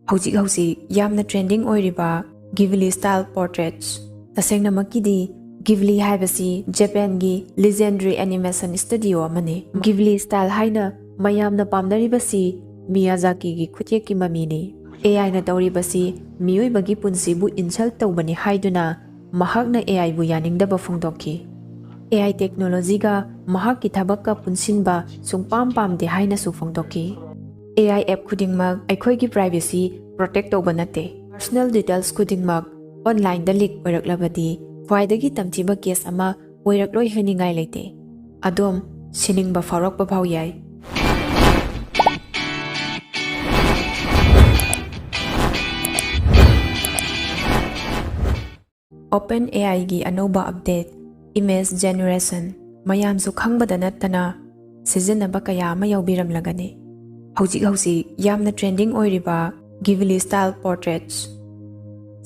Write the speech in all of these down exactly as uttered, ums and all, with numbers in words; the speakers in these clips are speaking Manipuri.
ꯍꯧꯖꯤꯛ ꯍꯧꯖꯤꯛ ꯌꯥꯝꯅ trending ꯑꯣꯏꯔꯤꯕ Ghibli style portraits꯫ ꯇꯁꯦꯡꯅꯃꯛꯀꯤꯗꯤ Ghibli ꯍꯥꯏꯕꯁꯤ ꯖꯄꯥꯟꯒꯤ legendary animation studio ꯑꯃꯅꯤ꯫ Ghibli style ꯍꯥꯏꯅ ꯃꯌꯥꯝꯅ ꯄꯥꯝꯅꯔꯤꯕꯁꯤ ꯃꯤꯌꯥꯖꯥꯀꯤꯒꯤ ꯈꯨꯠꯌꯦꯛꯀꯤ ꯃꯃꯤꯅꯤ꯫ AI ꯅ ꯇꯧꯔꯤꯕꯁꯤ ꯃꯤꯑꯣꯏꯕꯒꯤ ꯄꯨꯟꯁꯤꯕꯨ insult ꯇꯧꯕꯅꯤ ꯍꯥꯏꯗꯨꯅ ꯃꯍꯥꯛꯅ AI ꯕꯨ ꯌꯥꯅꯤꯡꯗꯕ ꯐꯣꯡꯗꯣꯛꯈꯤ꯫ AI technology ꯒ ꯃꯍꯥꯛꯀꯤ ꯊꯕꯛꯀ ꯄꯨꯟꯁꯤꯟꯕ ꯁꯨꯡꯄꯥꯝ ꯄꯥꯝꯗꯦ ꯍꯥꯏꯅꯁꯨ ꯐꯣꯡꯗꯣꯛꯈꯤ꯫ AI app ꯈꯨꯗꯤꯡꯃꯛ ꯑꯩꯈꯣꯏꯒꯤ privacy protect ꯇꯧꯕ ꯅꯠꯇꯦ꯫ Personal details ꯈꯨꯗꯤꯡꯃꯛ online ꯗ leak ꯑꯣꯏꯔꯛꯂꯕꯗꯤ ꯈ꯭ꯋꯥꯏꯗꯒꯤ ꯇꯝꯊꯤꯕ case ꯑꯃ ꯑꯣꯏꯔꯛꯂꯣꯏ ꯍꯥꯏꯅꯤꯡꯉꯥꯏ ꯂꯩꯇꯦ꯫ ꯑꯗꯣꯝ ꯁꯤꯅꯤꯡꯕ ꯐꯥꯎꯔꯛꯄ ꯐꯥꯎ ꯌꯥꯏ꯫ OpenAI ꯒꯤ ꯑꯅꯧꯕ update, image generation, ꯃꯌꯥꯝꯁꯨ ꯈꯪꯕꯗ ꯅꯠꯇꯅ ꯁꯤꯖꯤꯟꯅꯕ ꯀꯌꯥ ꯑꯃ ꯌꯥꯎꯕꯤꯔꯝꯂꯒꯅꯤ꯫ ꯍꯧꯖꯤꯛ ꯍꯧꯖꯤꯛ ꯌꯥꯝꯅ trending ꯑꯣꯏꯔꯤꯕ Ghibli style portraits꯫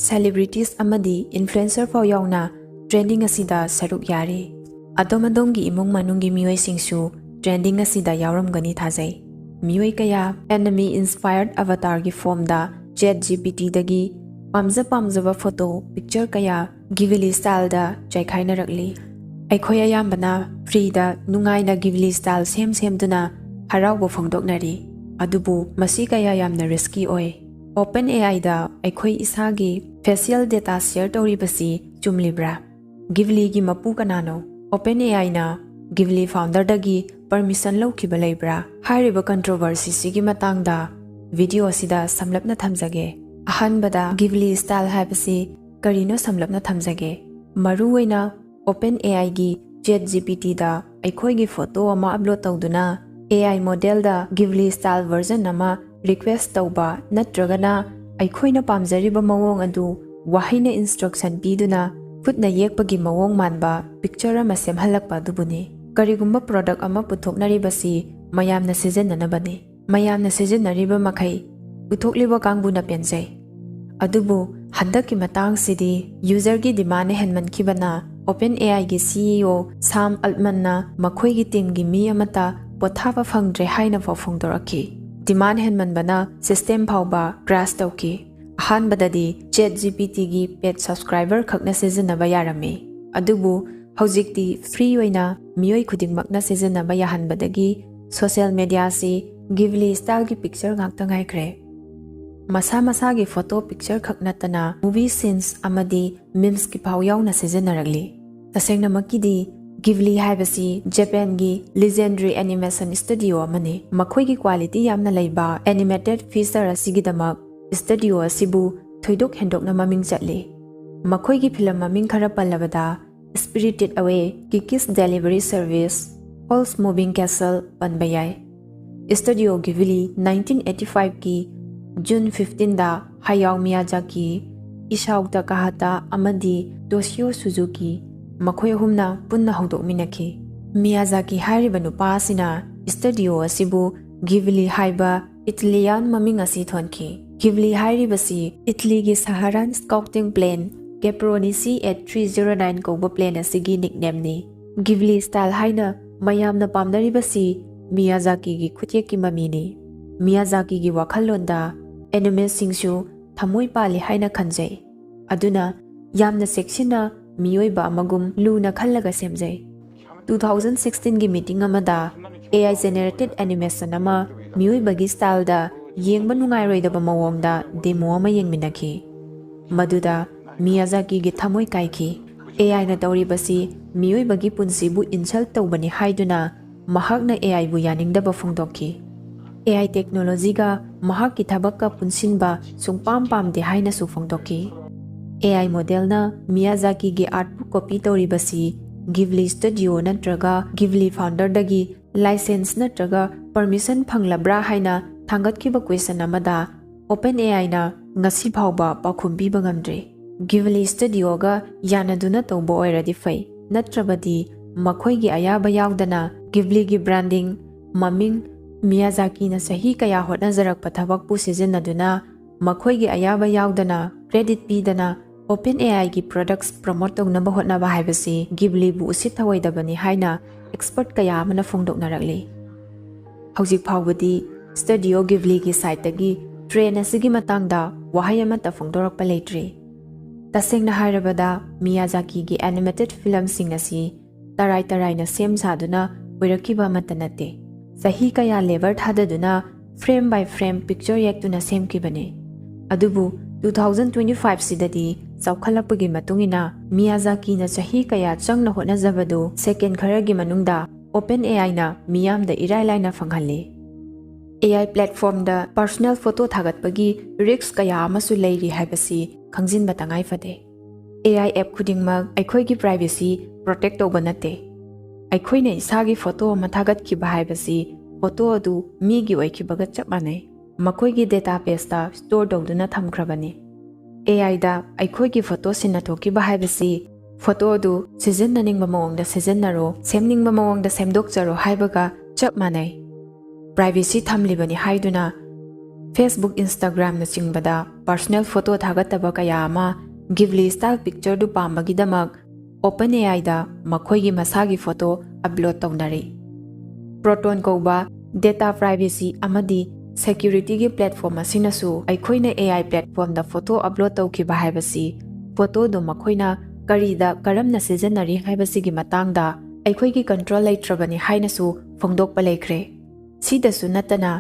Celebrities ꯑꯃꯗꯤ influencer ꯐꯥꯎ ꯌꯥꯎꯅ trending ꯑꯁꯤꯗ ꯁꯔꯨꯛ ꯌꯥꯔꯤ꯫ ꯑꯗꯣꯝ ꯑꯗꯣꯝꯒꯤ ꯏꯃꯨꯡ ꯃꯅꯨꯡꯒꯤ ꯃꯤꯑꯣꯏꯁꯤꯡꯁꯨ trending ꯑꯁꯤꯗ ꯌꯥꯎꯔꯝꯒꯅꯤ ꯊꯥꯖꯩ꯫ ꯃꯤꯑꯣꯏ ꯀꯌꯥ anime inspired avatar ꯒꯤ form ꯗ ChatGPT ꯗꯒꯤ ꯄꯥꯝꯖ ꯄꯥꯝꯖꯕ photo, picture ꯀꯌꯥ Ghibli style ꯗ ꯆꯥꯏꯈꯥꯏꯅꯔꯛꯂꯤ꯫ ꯑꯩꯈꯣꯏ ꯑꯌꯥꯝꯕꯅ free ꯗ ꯅꯨꯡꯉꯥꯏꯅ Ghibli style ꯁꯦꯝ ꯁꯦꯝꯗꯨꯅ ꯍꯔꯥꯎꯕ ꯐꯣꯡꯗꯣꯛꯅꯔꯤ꯫ ꯑꯗꯨꯕꯨ ꯃꯁꯤ ꯀꯌꯥ ꯌꯥꯝꯅ risky ꯑꯣꯏ꯫ OpenAI ꯗ ꯑꯩꯈꯣꯏ ꯏꯁꯥꯒꯤ facial data share ꯇꯧꯔꯤꯕꯁꯤ ꯆꯨꯝꯂꯤꯕ꯭ꯔꯥ? Ghibli ꯒꯤ ꯃꯄꯨ ꯀꯅꯥꯅꯣ? OpenAI ꯅ Ghibli founder ꯗꯒꯤ permission ꯂꯧꯈꯤꯕ ꯂꯩꯕ꯭ꯔꯥ? ꯍꯥꯏꯔꯤꯕ controversy ꯁꯤꯒꯤ ꯃꯇꯥꯡꯗ video ꯑꯁꯤꯗ ꯁꯝꯂꯞꯅ ꯊꯝꯖꯒꯦ꯫ ꯑꯍꯥꯟꯕꯗ, Ghibli style ꯍꯥꯏꯕꯁꯤ ꯀꯔꯤꯅꯣ ꯁꯝꯂꯞꯅ ꯊꯝꯖꯒꯦ꯫ ꯃꯔꯨꯑꯣꯏꯅ OpenAI ꯒꯤ ChatGPT ꯗ ꯑꯩꯈꯣꯏꯒꯤ photo ꯑꯃ upload ꯇꯧꯗꯨꯅ AI model ꯗ Ghibli style version ꯑꯃ request ꯇꯧꯕ ꯅꯠꯇ꯭ꯔꯒꯅ ꯑꯩꯈꯣꯏꯅ ꯄꯥꯝꯖꯔꯤꯕ ꯃꯑꯣꯡ ꯑꯗꯨ ꯋꯥꯍꯩꯅ instruction ꯄꯤꯗꯨꯅ ꯈꯨꯠꯅ ꯌꯦꯛꯄꯒꯤ ꯃꯑꯣꯡ ꯃꯥꯟꯕ picture ꯑꯃ ꯁꯦꯝꯍꯜꯂꯛꯄ ꯑꯗꯨꯕꯨꯅꯤ꯫ ꯀꯔꯤꯒꯨꯝꯕ product ꯑꯃ ꯄꯨꯊꯣꯛꯅꯔꯤꯕꯁꯤ ꯃꯌꯥꯝꯅ ꯁꯤꯖꯤꯟꯅꯅꯕꯅꯤ꯫ ꯃꯌꯥꯝꯅ ꯁꯤꯖꯤꯟꯅꯔꯤꯕ ꯃꯈꯩ ꯄꯨꯊꯣꯛꯂꯤꯕ ꯀꯥꯡꯕꯨꯅ ꯄꯦꯟꯖꯩ꯫ ꯑꯗꯨꯕꯨ ꯍꯟꯗꯛꯀꯤ ꯃꯇꯥꯡꯁꯤꯗꯤ user ꯒꯤ demand ꯍꯦꯟꯃꯟꯈꯤꯕꯅ OpenAI ꯒꯤ CEO Sam Altman ꯅ ꯃꯈꯣꯏꯒꯤ team ꯒꯤ ꯃꯤ ꯑꯃꯠꯇ ꯄꯣꯊꯥꯕ ꯐꯪꯗ꯭ꯔꯦ ꯍꯥꯏꯅ ꯐꯥꯎ ꯐꯣꯡꯗꯣꯔꯛꯈꯤ꯫ Demand ꯍꯦꯟꯃꯟꯕꯅ system ꯐꯥꯎꯕ crash ꯇꯧꯈꯤ꯫ ꯑꯍꯥꯟꯕꯗꯗꯤ ChatGPTꯒꯤ paid subscriber ꯈꯛꯅ ꯁꯤꯖꯤꯟꯅꯕ ꯌꯥꯔꯝꯃꯤ, ꯑꯗꯨꯕꯨ ꯍꯧꯖꯤꯛꯇꯤ free ꯑꯣꯏꯅ ꯃꯤꯑꯣꯏ ꯈꯨꯗꯤꯡꯃꯛꯅ ꯁꯤꯖꯤꯟꯅꯕ ꯌꯥꯍꯟꯕꯗꯒꯤ social mediaꯁꯤ Ghibli styleꯒꯤ picture ꯉꯥꯛꯇ ꯉꯥꯏꯈ꯭ꯔꯦ꯫ ꯃꯁꯥ ꯃꯁꯥꯒꯤ photo picture ꯈꯛ ꯅꯠꯇꯅ movie scenes ꯑꯃꯗꯤ memesꯀꯤ ꯐꯥꯎ ꯌꯥꯎꯅ ꯁꯤꯖꯤꯟꯅꯔꯛꯂꯤ꯫ ꯇꯁꯦꯡꯅꯃꯛꯀꯤꯗꯤ Ghibli ꯍꯥꯏꯕꯁꯤ Japanꯒꯤ legendary animation studio ꯑꯃꯅꯤ꯫ ꯃꯈꯣꯏꯒꯤ quality ꯌꯥꯝꯅ ꯂꯩꯕ animated feature ꯑꯁꯤꯒꯤꯗꯃꯛ studio ꯑꯁꯤꯕꯨ ꯊꯣꯏꯗꯣꯛ ꯍꯦꯟꯗꯣꯛꯅ ꯃꯃꯤꯡ ꯆꯠꯂꯤ꯫ ꯃꯈꯣꯏꯒꯤ film ꯃꯃꯤꯡ ꯈꯔ ꯄꯜꯂꯕꯗ Spirited Away, Kiki's Delivery Service, Howl's Moving Castle ꯄꯟꯕ ꯌꯥꯏ꯫ Studio Ghibli nineteen eighty fiveꯀꯤ June fifteenꯗ Hayao Miyazaki, Isao Takahata ꯑꯃꯗꯤ Toshio Suzuki ꯃꯈꯣꯏ ꯑꯍꯨꯝꯅ ꯄꯨꯟꯅ ꯍꯧꯗꯣꯛꯃꯤꯟꯅꯈꯤ꯫ Miyazaki ꯍꯥꯏꯔꯤꯕ ꯅꯨꯄꯥ ꯑꯁꯤꯅ studio ꯑꯁꯤꯕꯨ Ghibli ꯍꯥꯏꯕ Italian ꯃꯃꯤꯡ ꯑꯁꯤ ꯊꯣꯟꯈꯤ꯫ Ghibli ꯍꯥꯏꯔꯤꯕꯁꯤ Italyꯒꯤ Saharan scouting plane Capronici eight three zero nine ꯀꯧꯕ plane ꯑꯁꯤꯒꯤ nicknameꯅꯤ꯫ Ghibli style ꯍꯥꯏꯅ ꯃꯌꯥꯝꯅ ꯄꯥꯝꯅꯔꯤꯕꯁꯤ Miyazakiꯒꯤ ꯈꯨꯠꯌꯦꯛꯀꯤ ꯃꯃꯤꯅꯤ꯫ Miyazakiꯒꯤ ꯋꯥꯈꯜꯂꯣꯟꯗ animeꯁꯤꯡꯁꯨ ꯊꯃꯣꯏ ꯄꯥꯜꯂꯤ ꯍꯥꯏꯅ ꯈꯟꯖꯩ꯫ ꯑꯗꯨꯅ ꯌꯥꯝꯅ ꯆꯦꯛꯁꯤꯟꯅ ꯃꯤꯑꯣꯏꯕ ꯑꯃꯒꯨꯝ ꯂꯨꯅ ꯈꯜꯂꯒ ꯁꯦꯝꯖꯩ꯫ Two thousand sixteenꯒꯤ meeting ꯑꯃꯗ AI generated animation ꯑꯃ ꯃꯤꯑꯣꯏꯕꯒꯤ styleꯗ ꯌꯦꯡꯕ ꯅꯨꯡꯉꯥꯏꯔꯣꯏꯗꯕ ꯃꯑꯣꯡꯗ demo ꯑꯃ ꯌꯦꯡꯃꯤꯟꯅꯈꯤ꯫ ꯃꯗꯨꯗ Miyazakiꯒꯤ ꯊꯃꯣꯏ ꯀꯥꯏꯈꯤ꯫ AIꯅ ꯇꯧꯔꯤꯕꯁꯤ ꯃꯤꯑꯣꯏꯕꯒꯤ ꯄꯨꯟꯁꯤꯕꯨ insult ꯇꯧꯕꯅꯤ ꯍꯥꯏꯗꯨꯅ ꯃꯍꯥꯛꯅ AIꯕꯨ ꯌꯥꯅꯤꯡꯗꯕ ꯐꯣꯡꯗꯣꯛꯈꯤ꯫ AI technologyꯒ ꯃꯍꯥꯛꯀꯤ ꯊꯕꯛꯀ ꯄꯨꯟꯁꯤꯟꯕ ꯁꯨꯡꯄꯥꯝ ꯄꯥꯝꯗꯦ ꯍꯥꯏꯅꯁꯨ ꯐꯣꯡꯗꯣꯛꯈꯤ꯫ AI modelꯅ Miyazakiꯒꯤ artꯕꯨ copy ꯇꯧꯔꯤꯕꯁꯤ Ghibli studio ꯅꯠꯇ꯭ꯔꯒ Ghibli founderꯗꯒꯤ license ꯅꯠꯇ꯭ꯔꯒ permission ꯐꯪꯂꯕ꯭ꯔꯥ ꯍꯥꯏꯅ ꯊꯥꯡꯒꯠꯈꯤꯕ question ꯑꯃꯗ OpenAIꯅ ꯉꯁꯤ ꯐꯥꯎꯕ ꯄꯥꯎꯈꯨꯝ ꯄꯤꯕ ꯉꯝꯗ꯭ꯔꯤ꯫ Ghibli studioꯒ ꯌꯥꯅꯗꯨꯅ ꯇꯧꯕ ꯑꯣꯏꯔꯗꯤ ꯐꯩ, ꯅꯠꯇ꯭ꯔꯕꯗꯤ ꯃꯈꯣꯏꯒꯤ ꯑꯌꯥꯕ ꯌꯥꯎꯗꯅ Ghibliꯒꯤ branding, ꯃꯃꯤꯡ, Miyazakiꯅ ꯆꯍꯤ ꯀꯌꯥ ꯍꯣꯠꯅꯖꯔꯛꯄ ꯊꯕꯛꯄꯨ ꯁꯤꯖꯤꯟꯅꯗꯨꯅ ꯃꯈꯣꯏꯒꯤ ꯑꯌꯥꯕ ꯌꯥꯎꯗꯅ credit ꯄꯤꯗꯅ OpenAIꯒꯤ products promote ꯇꯧꯅꯕ ꯍꯣꯠꯅꯕ ꯍꯥꯏꯕꯁꯤ Ghibliꯕꯨ ꯎꯁꯤꯠ ꯊꯑꯣꯏꯗꯕꯅꯤ ꯍꯥꯏꯅ expert ꯀꯌꯥ ꯑꯃꯅ ꯐꯣꯡꯗꯣꯛꯅꯔꯛꯂꯤ꯫ ꯍꯧꯖꯤꯛ ꯐꯥꯎꯕꯗꯤ Studio Ghibli-ꯒꯤ side-ꯇꯒꯤ trend ꯑꯁꯤꯒꯤ ꯃꯇꯥꯡꯗ ꯋꯥꯍꯩ ꯑꯃꯠꯇ ꯐꯣꯡꯗꯣꯔꯛꯄ ꯂꯩꯇ꯭ꯔꯤ꯫ ꯇꯁꯦꯡꯅ ꯍꯥꯏꯔꯕꯗ, ꯃꯤꯌꯥꯖꯥꯀꯤꯒꯤ animated film-ꯁꯤꯡ ꯑꯁꯤ ꯇꯔꯥꯏ ꯇꯔꯥꯏꯅ ꯁꯦꯝ ꯁꯥꯗꯨꯅ ꯑꯣꯏꯔꯛꯈꯤꯕ ꯑꯃꯠꯇ ꯅꯠꯇꯦ꯫ ꯆꯍꯤ ꯀꯌꯥ labor ꯊꯥꯗꯗꯨꯅ frame by frame picture ꯌꯦꯛꯇꯨꯅ ꯁꯦꯝꯈꯤꯕꯅꯤ꯫ ꯑꯗꯨꯕꯨ two thousand twenty-five-ꯁꯤꯗꯗꯤ ꯆꯥꯎꯈꯠꯂꯛꯄꯒꯤ ꯃꯇꯨꯡ ꯏꯟꯅ ꯃꯤꯌꯥꯖꯥꯀꯤꯅ ꯆꯍꯤ ꯀꯌꯥ ꯆꯪꯅ ꯍꯣꯠꯅꯖꯕꯗꯨ second ꯈꯔꯒꯤ ꯃꯅꯨꯡꯗ OpenAI-ꯅ ꯃꯤꯌꯥꯝꯗ ꯏꯔꯥꯏ ꯂꯥꯏꯅ ꯐꯪꯍꯜꯂꯤ꯫ AI platform-ꯗ personal photo ꯊꯥꯒꯠꯄꯒꯤ risk ꯀꯌꯥ ꯑꯃꯁꯨ ꯂꯩꯔꯤ ꯍꯥꯏꯕꯁꯤ ꯈꯪꯖꯤꯟꯕ ꯇꯉꯥꯏ ꯐꯗꯦ꯫ AI app ꯈꯨꯗꯤꯡꯃꯛ ꯑꯩꯈꯣꯏꯒꯤ privacy protect ꯇꯧꯕ ꯅꯠꯇꯦ꯫ ꯑꯩꯈꯣꯏꯅ ꯏꯁꯥꯒꯤ photo ꯑꯃ ꯊꯥꯒꯠꯈꯤꯕ ꯍꯥꯏꯕꯁꯤ photo ꯑꯗꯨ ꯃꯤꯒꯤ ꯑꯣꯏꯈꯤꯕꯒ ꯆꯞ ꯃꯥꯟꯅꯩ꯫ ꯃꯈꯣꯏꯒꯤ database-ꯇ store ꯇꯧꯗꯨꯅ ꯊꯝꯈ꯭ꯔꯕꯅꯤ꯫ AI-ꯗ ꯑꯩꯈꯣꯏꯒꯤ photo ꯁꯤꯟꯅꯊꯣꯛꯈꯤꯕ ꯍꯥꯏꯕꯁꯤ photo ꯑꯗꯨ ꯁꯤꯖꯤꯟꯅꯅꯤꯡꯕ ꯃꯑꯣꯡꯗ ꯁꯤꯖꯤꯟꯅꯔꯣ, ꯁꯦꯝꯅꯤꯡꯕ ꯃꯑꯣꯡꯗ ꯁꯦꯝꯗꯣꯛꯆꯔꯣ ꯍꯥꯏꯕꯒ ꯆꯞ ꯃꯥꯟꯅꯩ꯫ Privacy ꯊꯝꯂꯤꯕꯅꯤ ꯍꯥꯏꯗꯨꯅ Facebook, Instagram-ꯅꯆꯤꯡꯕꯗ personal photo ꯊꯥꯒꯠꯇꯕ ꯀꯌꯥ ꯑꯃ Ghibli style picture-ꯗꯨ ꯄꯥꯝꯕꯒꯤꯗꯃꯛ OpenAI-ꯗ ꯃꯈꯣꯏꯒꯤ ꯃꯁꯥꯒꯤ photo upload ꯇꯧꯅꯔꯤ꯫ Proton ꯀꯧꯕ data privacy ꯑꯃꯗꯤ security-ꯒꯤ platform ꯑꯁꯤꯅꯁꯨ ꯑꯩꯈꯣꯏꯅ AI platform-ꯗ photo upload ꯇꯧꯈꯤꯕ ꯍꯥꯏꯕꯁꯤ photo-ꯗꯨ ꯃꯈꯣꯏꯅ ꯀꯔꯤꯗ ꯀꯔꯝꯅ ꯁꯤꯖꯤꯟꯅꯔꯤ ꯍꯥꯏꯕꯁꯤꯒꯤ ꯃꯇꯥꯡꯗ ꯑꯩꯈꯣꯏꯒꯤ control ꯂꯩꯇ꯭ꯔꯕꯅꯤ ꯍꯥꯏꯅꯁꯨ ꯐꯣꯡꯗꯣꯛꯄ ꯂꯩꯈ꯭ꯔꯦ꯫ ꯁꯤꯗꯁꯨ ꯅꯠꯇꯅ,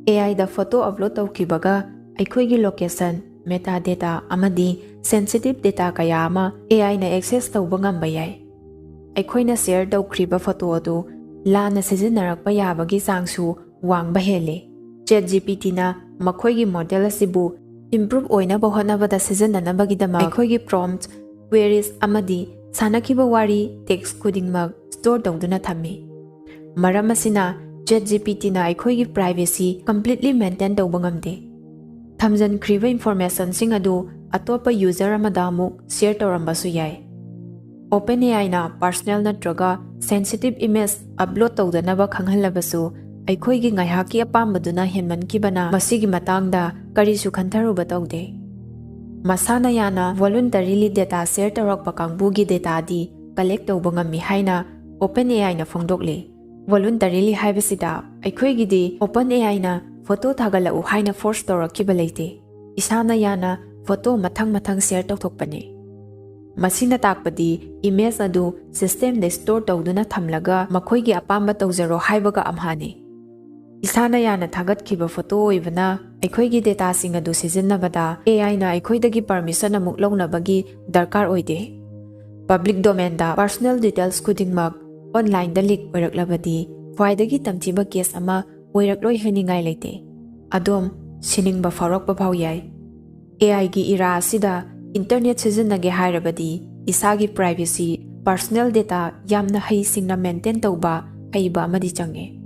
AI-ꯗ photo upload ꯇꯧꯈꯤꯕꯒ ꯑꯩꯈꯣꯏꯒꯤ location, metadata ꯑꯃꯗꯤ sensitive data ꯀꯌꯥ ꯑꯃ AI-ꯅ access ꯇꯧꯕ ꯉꯝꯕ ꯌꯥꯏ꯫ ꯑꯩꯈꯣꯏꯅ share ꯇꯧꯈ꯭ꯔꯤꯕ photo ꯑꯗꯨ ꯂꯥꯟꯅ ꯁꯤꯖꯤꯟꯅꯔꯛꯄ ꯌꯥꯕꯒꯤ ꯆꯥꯡꯁꯨ ꯋꯥꯡꯕ ꯍꯦꯜꯂꯤ꯫ ChatGPT-ꯅ ꯃꯈꯣꯏꯒꯤ model ꯑꯁꯤꯕꯨ improve ꯑꯣꯏꯅꯕ ꯍꯣꯠꯅꯕꯗ ꯁꯤꯖꯤꯟꯅꯅꯕꯒꯤꯗꯃꯛ ꯑꯩꯈꯣꯏꯒꯤ prompt, queries ꯑꯃꯗꯤ ꯁꯥꯟꯅꯈꯤꯕ ꯋꯥꯔꯤ, text ꯈꯨꯗꯤꯡꯃꯛ store ꯇꯧꯗꯨꯅ ꯊꯝꯃꯤ꯫ ꯃꯔꯝ ꯑꯁꯤꯅ, ChatGPT-ꯅ ꯑꯩꯈꯣꯏꯒꯤ privacy completely maintain ꯇꯧꯕ ꯉꯝꯗꯦ꯫ ꯊꯝꯖꯤꯟꯈ꯭ꯔꯤꯕ information-ꯁꯤꯡ ꯑꯗꯨ ꯑꯇꯣꯞꯄ user ꯑꯃꯗ ꯑꯃꯨꯛ share ꯇꯧꯔꯝꯕꯁꯨ ꯌꯥꯏ꯫ OpenAI-ꯅ personal ꯅꯠꯇ꯭ꯔꯒ sensitive image upload ꯇꯧꯗꯅꯕ ꯈꯪꯍꯜꯂꯕꯁꯨ, ꯑꯩꯈꯣꯏꯒꯤ ꯉꯥꯏꯍꯥꯛꯀꯤ ꯑꯄꯥꯝꯕꯗꯨꯅ ꯍꯦꯟꯃꯟꯈꯤꯕꯅ ꯃꯁꯤꯒꯤ ꯃꯇꯥꯡꯗ ꯀꯔꯤꯁꯨ ꯈꯟꯊꯔꯨꯕ ꯇꯧꯗꯦ꯫ ꯃꯁꯥꯅ ꯌꯥꯅ voluntarily data share ꯇꯧꯔꯛꯄ ꯀꯥꯡꯕꯨꯒꯤ data-ꯗꯤ collect ꯇꯧꯕ ꯉꯝꯃꯤ ꯍꯥꯏꯅ OpenAI-ꯅ ꯐꯣꯡꯗꯣꯛꯂꯤ꯫ Voluntarily ꯍꯥꯏꯕꯁꯤꯗ ꯑꯩꯈꯣꯏꯒꯤꯗꯤ OpenAIꯅ ꯐꯣꯇꯣ ꯊꯥꯒꯠꯂꯛꯎ ꯍꯥꯏꯅ ꯐꯣꯔꯁ ꯇꯧꯔꯛꯈꯤꯕ ꯂꯩꯇꯦ꯫ ꯏꯁꯥꯅ ꯌꯥꯅ ꯐꯣꯇꯣ ꯃꯊꯪ ꯃꯊꯪ ꯁꯦꯌꯔ ꯇꯧꯊꯣꯛꯄꯅꯤ꯫ ꯃꯁꯤꯅ ꯇꯥꯛꯄꯗꯤ ꯏꯃꯦꯖ ꯑꯗꯨ ꯁꯤꯁꯇꯦꯝꯗ ꯁ꯭ꯇꯣꯔ ꯇꯧꯗꯨꯅ ꯊꯝꯂꯒ ꯃꯈꯣꯏꯒꯤ ꯑꯄꯥꯝꯕ ꯇꯧꯖꯔꯣ ꯍꯥꯏꯕꯒ ꯑꯝꯍꯥꯅꯤ꯫ ꯏꯁꯥꯅ ꯌꯥꯅ ꯊꯥꯒꯠꯈꯤꯕ ꯐꯣꯇꯣ ꯑꯣꯏꯕꯅ ꯑꯩꯈꯣꯏꯒꯤ ꯗꯦꯇꯥꯁꯤꯡ ꯑꯗꯨ ꯁꯤꯖꯤꯟꯅꯕꯗ AIꯅ ꯑꯩꯈꯣꯏꯗꯒꯤ ꯄꯔꯃꯤꯁꯟ ꯑꯃꯨꯛ ꯂꯧꯅꯕꯒꯤ ꯗꯔꯀꯥꯔ ꯑꯣꯏꯗꯦ꯫ ꯄꯕ꯭ꯂꯤꯛ ꯗꯣꯃꯦꯟꯗ ꯄꯔꯁꯣꯅꯦꯜ ꯗꯤꯇꯦꯜꯁ ꯈꯨꯗꯤꯡꯃꯛ ꯑꯣꯟꯂꯥꯏꯟꯗ ꯂꯤꯛ ꯑꯣꯏꯔꯛꯂꯕꯗꯤ ꯈ꯭ꯋꯥꯏꯗꯒꯤ ꯇꯝꯊꯤꯕ ꯀꯦꯁ ꯑꯃ ꯑꯣꯏꯔꯛꯂꯣꯏ ꯍꯥꯏꯅꯤꯡꯉꯥꯏ ꯂꯩꯇꯦ꯫ ꯑꯗꯣꯝ ꯁꯤꯅꯤꯡꯕ ꯐꯥꯎꯔꯛꯄ ꯐꯥꯎ ꯌꯥꯏ꯫ AIꯒꯤ ꯏꯔꯥ ꯑꯁꯤꯗ ꯏꯟꯇꯔꯅꯦꯠ ꯁꯤꯖꯤꯟꯅꯒꯦ ꯍꯥꯏꯔꯕꯗꯤ ꯏꯁꯥꯒꯤ ꯄ꯭ꯔꯥꯏꯚꯦꯁꯤ, ꯄꯔꯁꯣꯅꯦꯜ ꯗꯦꯇꯥ ꯌꯥꯝꯅ ꯍꯩꯁꯤꯡꯅ ꯃꯦꯟꯇꯦꯟ ꯇꯧꯕ ꯍꯩꯕ ꯑꯃꯗꯤ ꯆꯪꯉꯦ꯫